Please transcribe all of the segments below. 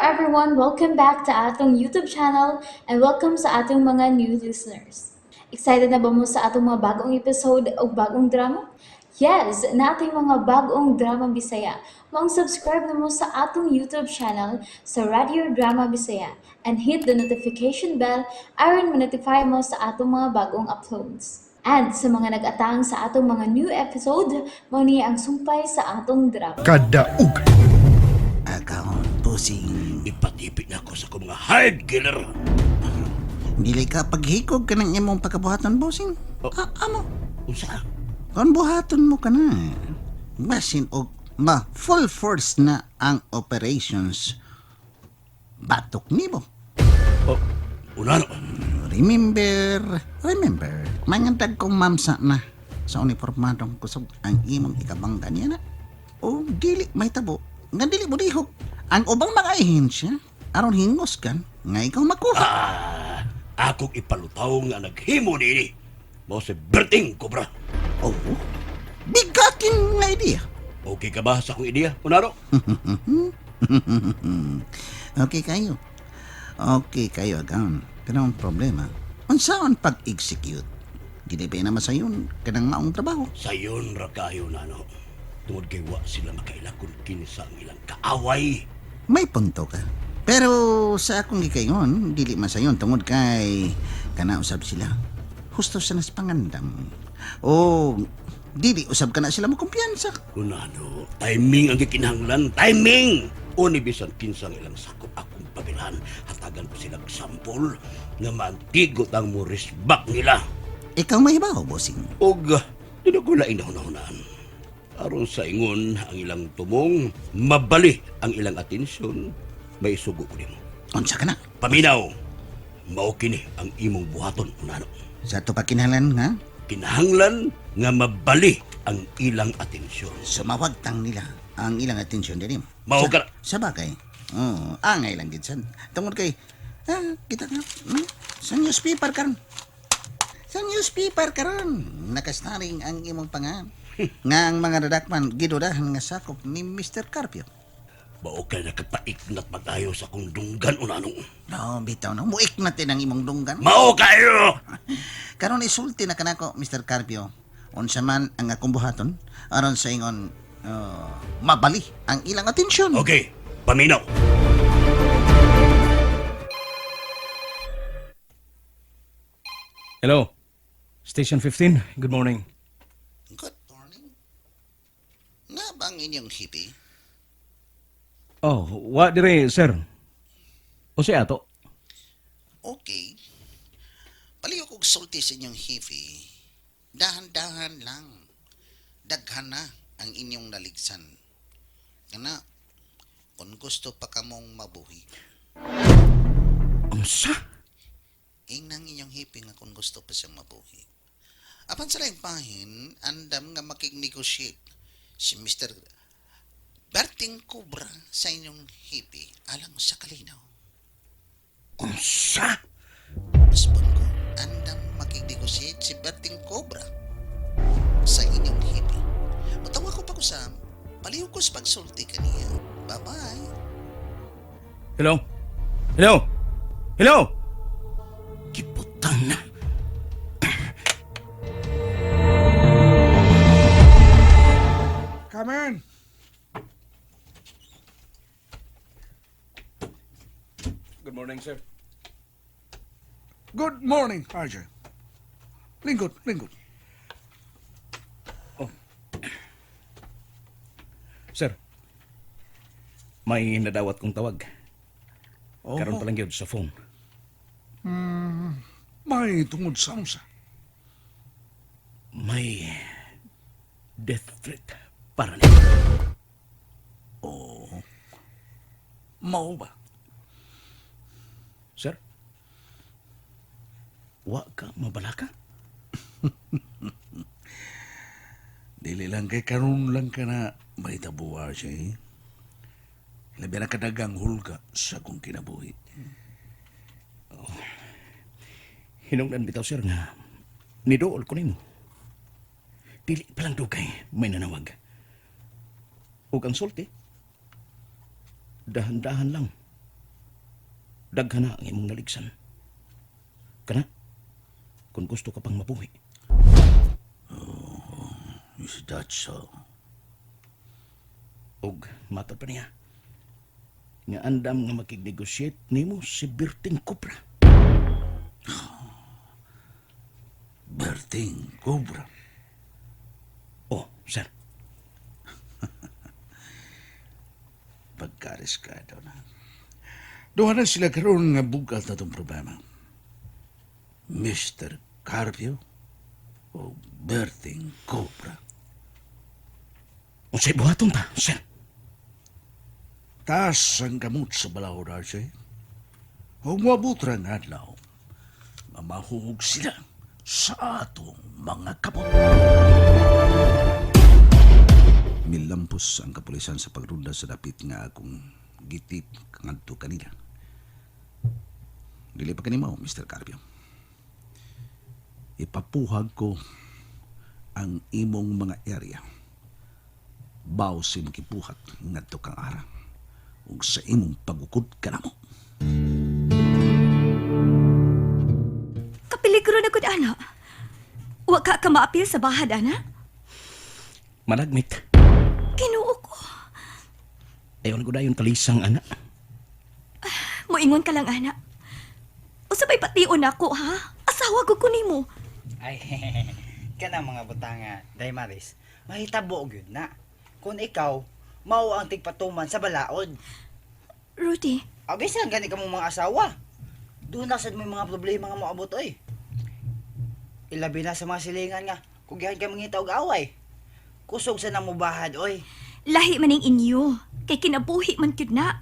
everyone! Welcome back to atong YouTube channel and welcome sa atong mga new listeners. Excited na ba mo sa atong mga bagong episode o bagong drama? Yes, nating mga bagong drama Bisaya. Maong subscribe na mo sa atong YouTube channel sa Radio Drama Bisaya and hit the notification bell aron ma-notify mo sa atong mga bagong uploads. And sa mga nag-atang sa atong mga new episode, mao ni ang sumpay sa atong drama. Kadaog. Akaon, pusing. Ipatipid na ako sa akong mga hired killer. Dili ka paghikog ka ng imong pagkabuhaton, bossing. Oh. Ah, amo. Unsa? Kung buhaton mo ka na, basin og ma full force na ang operations batok nimo. Oh, una no. Remember, remember, mangantag kong mamsa na sa uniformadong kusog ang imong ikabangga niya na. O dili may tabo, nga dili mo dihog. Ang ubang mga ahensya, aron hingos kan, nga ikaw makuha. Ah, akong ipalutaw nga naghimo niini. Mao si Berting Cobra. Oo, bigatin nga idea. Okay ka ba sa akong ideya, Unaro? Okay kayo. Okay kayo, agaon. Pero ang problema, unsaon pag-execute? Dili ba naman sayon kanang maong trabaho? Sayon ra kayo nano. Tungod kay wa sila makaila kung kinsa ang ilang kaaway. May punto ka. Pero sa akong gikayon, dili man sayon tungod kay kana usab sila. Husto sa nas pangandam. O dili usab kana sila mo kumpiyansa. Kunano, timing ang gikinahanglan, timing! Uni bisan kinsa ang ilang sakop akong pabilhan, hatagan ko sila og sampol nga maantigot ang mo back nila. Ikaw may hibaw, bossing. Og dili ko lain na hunahunaan. Aron sa ingon ang ilang tumong, mabali ang ilang atensyon, may isugo ko nimo. Unsa ka na? Paminaw, mao kini ang imong buhaton unano. Sa ato pa kinahanglan nga Kinahanglan nga mabali ang ilang atensyon. sumawagtang nila ang ilang atensyon dinhi mo. Mao Sa, ka sa bagay. Oo, angay lang gid sad. Tungod kay kita ka sa newspaper karon. Sa newspaper karon nakastaring ang imong pangan. Nga ang mga dadakman gidudahan nga sakop ni Mr. Carpio. Mao kay nakapaiknat pag-ayo sa akong dunggan unano. No, bitaw no. Muik natin ang imong dunggan. Mao kayo! Karon isulti na kanako Mr. Carpio. Unsa man ang akong buhaton aron sa ingon mabali ang ilang atensyon. Okay, paminaw. Hello. Station 15. Good morning. Good morning. Nga ba ang inyong hippie? Oh, wa dire, sir. O si ato? Okay. Paliw kog sulti sa inyong hippie. Dahan-dahan lang. Daghan na ang inyong naligsan. Kana, kung gusto pa kamong mabuhi, Unsa? ingnang inyong hippie nga kung gusto pa siyang mabuhi. Apan sa laing pahin, andam nga makig-negotiate si Mr. Berting Cobra sa inyong hippie alang sa kalinaw. Unsa? Respond ko, andam makignegosiate si Berting Cobra sa inyong hippie. Matawa ko pa ko sa paliw ko sa pagsulti kaniya. Bye-bye. Hello? Hello? Hello? Kiputang na. Come in. Good morning, sir. Good morning, RJ. Lingkod, lingkod. Sir. May nadawat kong tawag. Oh, Karon pa lang yun sa phone. May tungod sa unsa. May death threat para niya. Mao ba? Sir? Wa ka mabalaka? Dili lang kay karon lang ka na may tabo, RJ. Labi na kadagang hulga sa akong kinabuhi. Hinungdan bitaw sir nga niduol ko nimo. Dili pa lang dugay may nanawag. Ug ang sulti, dahan-dahan lang. Daghan na ang imong naligsan. Kana, kung gusto ka pang mabuhi. Is that so? Og matod pa niya, nga andam nga makig-negotiate nimo si Berting Cobra. Berting Cobra. Oh, sir. Pagkariskado na. Duha na sila karon nga bugat na itong problema. Mr. Carpio o Berting Cobra. Unsay buhaton ta, sir? Taas ang gamot sa balaod, RJ. O moabot ra nga adlaw, nga mahuhog sila sa atong mga kapot. Milampos ang kapulisan sa pagrunda sa dapit nga akong gitip ngadto kanila. Dili pa kanimo, Mr. Carpio. Ipapuhag ko ang imong mga area. Bawsin kipuhat ngadto kang ara ug sa imong pagukod kanamo. Kapeligro na gud ana. Wa ka ka maapil sa bahad ana. Managmit. Kinuo ko. Ayaw na ko dayon kalisang, anak. Moingon ka lang ana. Usa bay pation ako ha? Asawa ko nimo. Ay, kanang mga butanga, Daymaris, mahitabo gyud na. Kung ikaw, mao ang tigpatuman sa balaod. Rudy, Abisan gani ka mong mga asawa. Doon na sad may mga problema nga moabot oy. Ilabi na sa mga silingan nga, kugihan ka mangita og away. Kusog sa namubahad oy. lahi man ning inyo kay kinabuhi man gyud na.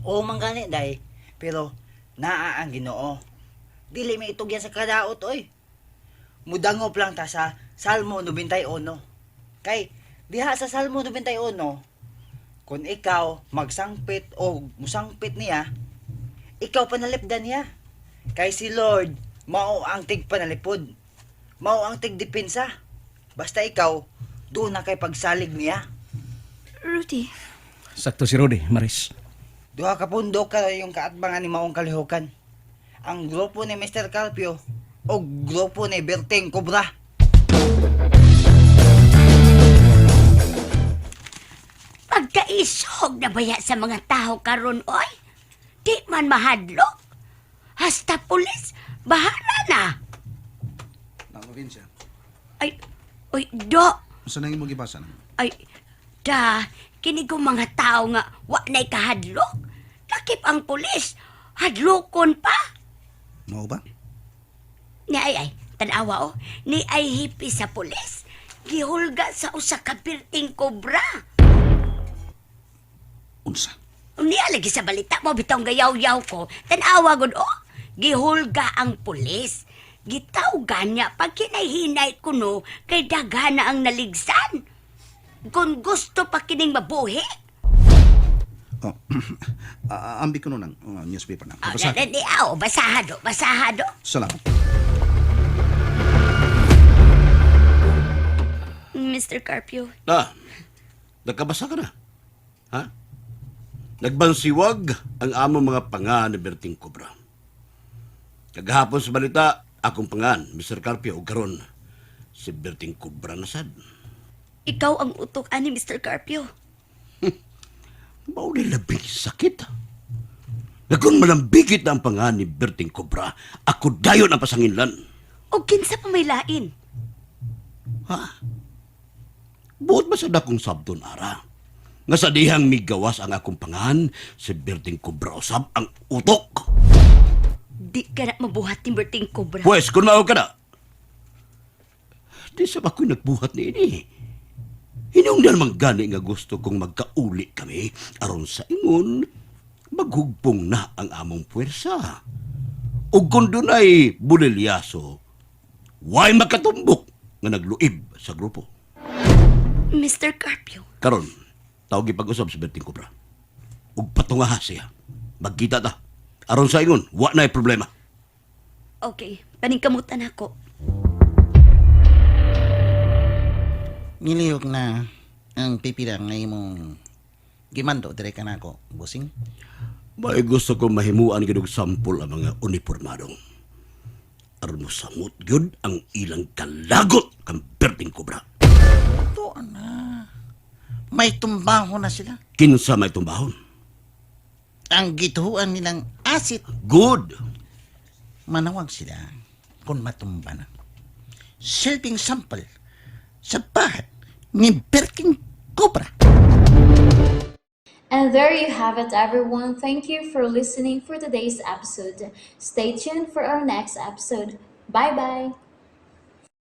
Oo man gani day, pero naa ang Ginoo. Dili may itugyan sa kadaot oy. Mudangop lang ta sa Salmo 91. Kay diha sa Salmo 91, kung ikaw magsangpit o musangpit niya, ikaw panalipdan niya. Kay si Lord mao ang tigpanalipod. Mao ang tigdepensa. Basta ikaw, doon na kay pagsalig niya. Rudy, Sakto si Rudy, Maris. Duha ka pundok karon yung kaatbangan ni maong kalihukan. Ang grupo ni Mr. Carpio o grupo ni Berting Cobra. Pagkaisog na baya sa mga tao karon oy. Di man mahadlok. Hasta pulis, bahala na. Nang probinsya. Ay, oy, do. Unsa nang imong gibasa nang? Ay, da, kini ko mga tao nga wa na'y kahadlok. Lakip ang pulis, hadlokon pa. Mao ba? Ni ay ay, tanawa oh, ni ay hipi sa pulis. Gihulga sa usa ka pirting kobra. Unsa? Niya lagi sa balita mo bitong gayaw-yaw ko. Tanawa gud oh. Gihulga ang pulis. Gitaw ganya pag kinahinay kuno kay daghana ang naligsan. Kung gusto pa kining mabuhi, Oh. Ambi ko nang newspaper na. ah, Basa. di, di, aw, basahado, basahado. Salamat. Mr. Carpio, Na, nagkabasa ka na. Ha? Nagbansiwag ang among mga panga ni Berting Cobra. Kagahapon sa balita, akong pangan, Mr. Carpio, ug karon si Berting Cobra na sad. ikaw ang utok ani Mr. Carpio. Mao ni labing sakit. Na kung malambigit na ang pangan ni Berting Cobra, ako dayon ang pasanginlan. O kinsa pa may lain? Ha? Buot ba sa dakong sabton ara? Nga sa dihang migawas ang akong pangan, si Berting Cobra usab ang utok. Di ka na mabuhat ni Berting Cobra. Pwes, kung mao ka na. Di sa ako'y nagbuhat ni ini. Hinungdan man gani nga gusto kong magkauli kami aron sa ingon, maghugpong na ang among puwersa. Ug kung dunay bulilyaso, way makatumbok nga nagluib sa grupo. Mr. Carpio, Karon, tawag ipag-usab sa Berting Cobra. Ug patungaha siya. Magkita ta. Aron sa ingon, wa na'y problema. okay, paningkamutan ako. Nilihok na ang pipila nga imong gimando dire ka nako, busing. May gusto ko mahimuan gid og sampol ang mga unipormado. Aron mo samot gyud ang ilang kalagot kang berdeng kobra. Ito na. May tumbaho na sila. Kinsa may tumbahon? Ang gituhuan nilang asit. Good. Manawag sila kung matumba na. Serving sample sa bahat ni Berting Cobra. And there you have it, everyone. Thank you for listening for today's episode. Stay tuned for our next episode. Bye bye.